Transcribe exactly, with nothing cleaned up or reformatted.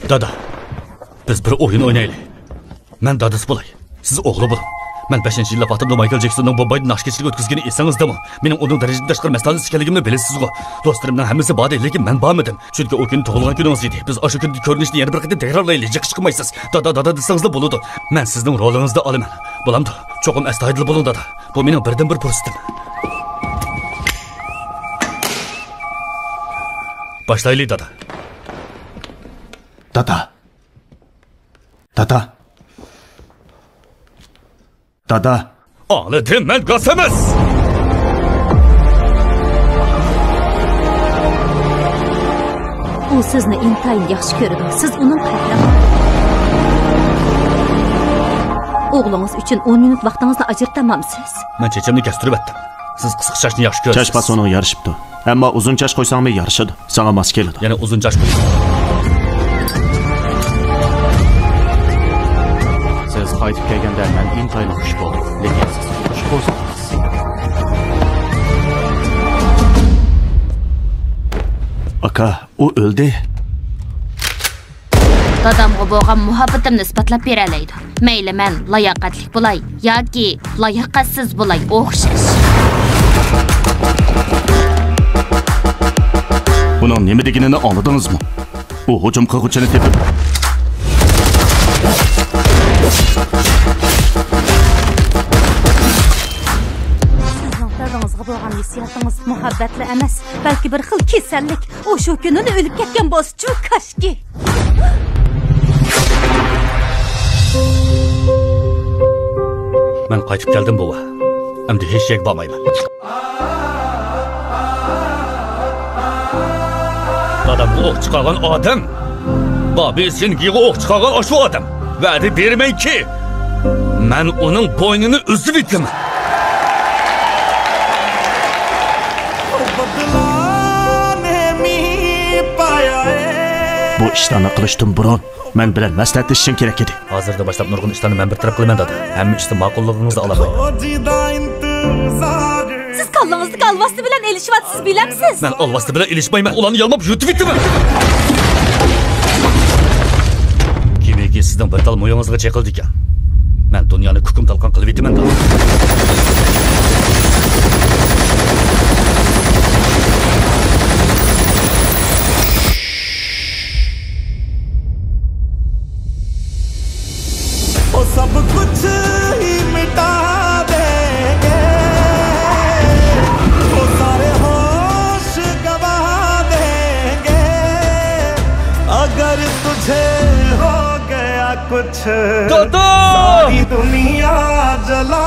دادا، بىز بىر ئويۇن ئوينايلى. مەن دادىسى بولاي، سىز ئوغلى بولۇڭ. مەن بەشىنچى يىللىق ۋاقتىمدا مايكل جېكسوننىڭ بومبايدا ناخشا كېچىلىكى ئۆتكۈزگىنىنى ئېسىڭىزدىمۇ؟ مېنىڭ ئۇنىڭ دەرىجىدىن تاشقىرى مەستانىسى ئىكەنلىكىمنى بىلىسىزغۇ؟ دوستلىرىمنىڭ ھەممىسى باردى، لېكىن مەن بارمىدىم. چۈنكى ئۇ كۈنى تۇغۇلغان كۈنىڭىز ئىدى. بىز ئاشۇ كۈندە كۆرۈنۈشنى يەنە بىر قېتىم تەكرارلايلى، جىق چىقمايسىز. دادا، دادا دېسىڭىزلا بولىدۇ. مەن سىزنىڭ رولىڭىزنى ئالىمەن. بولامدۇ؟ چوقۇم ئەستايىدىل بولۇڭ، دادا. بۇ مېنىڭ بىردىنبىر پۇرسىتىم. باشلايلى، دادا. دادا. دادا. دادا. ئاڭلىدىم، مەن گاس ئەمەس! ئۇ سىزنى ئىنتايىن ياخشى كۆرىدۇ. سىز ئۇنىڭ قەھرىمانى. ئوغلىڭىز ئۈچۈن ئون مىنۇت ۋاقتىڭىزنى ئاجرىتالمامسىز؟ مەن چېچىمنى كەستۈرۈۋەتتىم. سىز قىسقا چاچنى ياخشى كۆرىسىز. چاچ پاسونىغا يارىشىپتۇ. ئەمما ئۇزۇن چاچ قويساڭمۇ يارىشىدۇ. ساڭا ماس كېلىدۇ. يەنە ئۇزۇن چاچ قويساڭ. سىز قايتىپ كەلگەندە مەن ئىنتايىن خۇش بولدۇم. لېكىن سىز خۇش بولسىڭىز. ئاكا، ئۇ ئۆلدى. دادامغا بولغان مۇھەببىتىمنى ئىسپاتلاپ بېرەلەيدۇ. مەيلى مەن لاياقەتلىك بولاي ياكى لاياقەتسىز بولاي ئوخشاش. بۇنىڭ نېمە دېگىنىنى ئاڭلىدىڭىزمۇ؟ ئۇ ھۇجۇم قىلغۇچىنى تېپىپ. سىزنىڭ دادىڭىزغا بولغان ھېسسىياتىڭىز مۇھەببەتلا ئەمەس، بەلكى بىر خىل كېسەللىك. ئۇ شۇ كۈنىلا ئۆلۈپ كەتكەن بولسىچۇ، كاشكى. مەن قايتىپ كەلدىم، بوۋا. ئەمدى ھېچ يەرگە بارمايمەن. دادامغا ئوق چىقارغان ئادەم، بابى سىنگىغا ئوق چىقارغان ئاشۇ ئادەم. ۋەدە بېرىمەنكى، مەن ئۇنىڭ بوينىنى ئۈزۈۋېتىمەن. بۇ ئىشلارنى قىلىشتىن بۇرۇن مەن بىلەن مەسلىھەتلىشىشىڭ كېرەك ئىدى. ھازىردىن باشلاپ نۇرغۇن ئىشلارنى مەن بىر تەرەپ قىلىمەن، دادا. ھەممە ئىشتا ماقۇللۇقىڭىزنى ئالىمەن. سىز كاللىڭىزدىكى ئالۋاستى بىلەن ئېلىشىۋاتىسىز، بىلەمسىز؟ مەن ئالۋاستى بىلەن ئېلىشمايمەن، ئۇلارنى يالماپ يۇتۇۋېتىمەن. كىمكى سىزنىڭ بىر تال مويىڭىزغا چېقىلىدىكەن. مەن دۇنيانى كۇكۇم تالقان قىلىۋېتىمەن، دادا. او سب کچھ ہی مٹا دیں گے، او سارے ہوش گوا دیں گے، اگر تجھے ہو گیا کچھ، دادا! ساری دنیا جلا